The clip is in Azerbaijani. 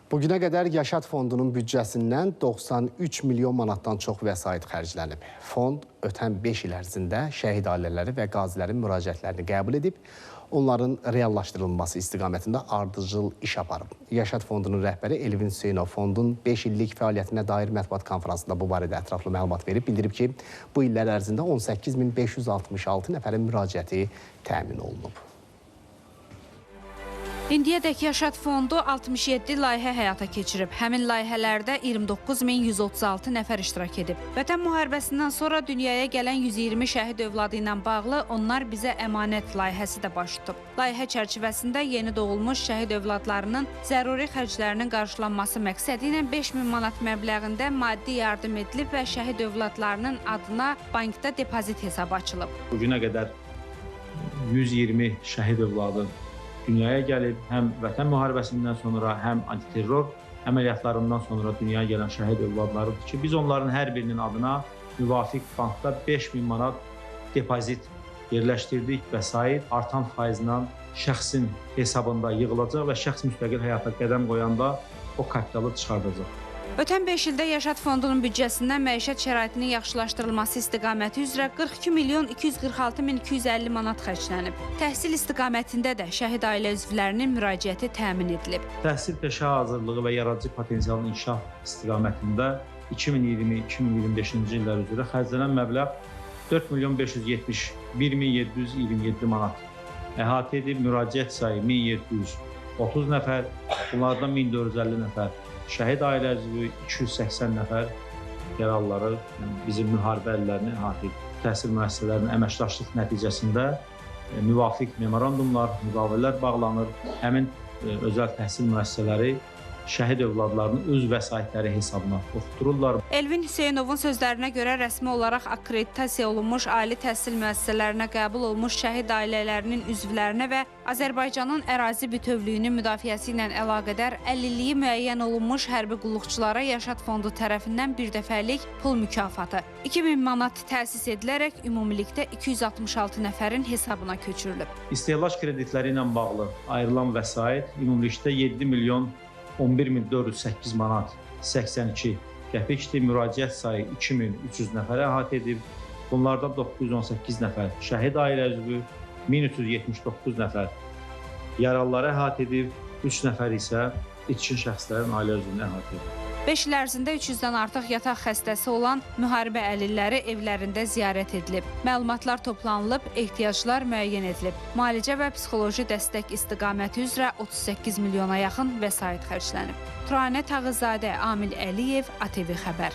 Bugünə qədər Yaşad Fondunun büdcəsindən 93 milyon manatdan çox vəsait xərclənib. Fond ötən 5 il ərzində şəhid ailələri və qazilərin müraciətlərini qəbul edib, onların reallaşdırılması istiqamətində ardıcıl iş aparıb. Yaşad Fondunun rəhbəri Elvin Hüseynov fondun 5 illik fəaliyyətinə dair mətbuat konfransında bu barədə ətraflı məlumat verib, bildirib ki, bu illər ərzində 18.566 nəfərin müraciəti təmin olunub. İndiyədək Yaşad Fondu 67 layihə həyata keçirib. Həmin layihələrdə 29.136 nəfər iştirak edib. Vətən müharibəsindən sonra dünyaya gələn 120 şəhid övladı ilə bağlı Onlar Bizə Əmanət layihəsi də baş tutub. Layihə çərçivəsində yeni doğulmuş şəhid övladlarının zəruri xərclərinin qarşılanması məqsədi ilə 5.000 manat məbləğində maddi yardım edilib və şəhid övladlarının adına bankda depozit hesabı açılıb. Bugünə qədər 120 şəhid övladı dünyaya gəlib, həm vətən müharibəsindən sonra, həm antiterror əməliyyatlarından sonra dünyaya gələn şəhid övladlarıdır ki, biz onların hər birinin adına müvafiq bankda 5.000 manat depozit yerləşdirdik. Vəsait artan faizlə şəxsin hesabında yığılacaq və şəxs müstəqil həyata qədəm qoyanda o kapitalı çıxardacaq. Ötən 5 ildə Yaşad Fondunun büdcəsindən məişət şəraitinin yaxşılaşdırılması istiqaməti üzrə 42 milyon 246 min 250 manat xərclənib. Təhsil istiqamətində də şəhid ailə üzvlərinin müraciəti təmin edilib. Təhsil peşə hazırlığı və yaradıcı potensialın inkişaf istiqamətində 2020-2025-ci illər üzrə xərclənən məbləğ 4 milyon 571 min 727 manat əhatə edib. Müraciət sayı 1730 nəfər, bunlardan 1450 nəfər şəhid ailə üzvü, 280 nəfər yaralıları, yəni bizim müharibə əlillərini əhatə edir. Təhsil müəssisələrinin əməkdaşlıq nəticəsində müvafiq memorandumlar, müqavilələr bağlanır. Həmin özəl təhsil müəssisələri şəhid övladlarını öz vəsaitləri hesabına oxutdururlar. Elvin Hüseynovun sözlərinə görə rəsmi olaraq akkreditasiya olunmuş ali təhsil müəssisələrinə qəbul olmuş şəhid ailələrinin üzvlərinə və Azərbaycanın ərazi bütövlüyünün müdafiəsi ilə əlaqədar əlilliyi müəyyən olunmuş hərbi qulluqçulara Yaşad Fondu tərəfindən bir dəfəlik pul mükafatı 2000 manat təsis edilərək ümumilikdə 266 nəfərin hesabına köçürülüb. İstehlak kreditləri ilə bağlı ayrılan vəsait ümumilikdə 7 milyon 11.408 manat 82 qəpikdir. Müraciət sayı 2300 nəfərə əhatə edib. Bunlardan 918 nəfər şəhid ailə üzvü, 1379 nəfər yaralıları əhatə edib, 3 nəfər isə itkin şəxslərin ailə üzvünü əhatə edib. 5 il ərzində 300-dən artıq yataq xəstəsi olan müharibə əlilləri evlərində ziyarət edilib. Məlumatlar toplanılıb, ehtiyaclar müəyyən edilib. Müalicə və psixoloji dəstək istiqaməti üzrə 38 milyona yaxın vəsait xərclənib. Turanə Tağızadə, Amil Əliyev, ATV Xəbər.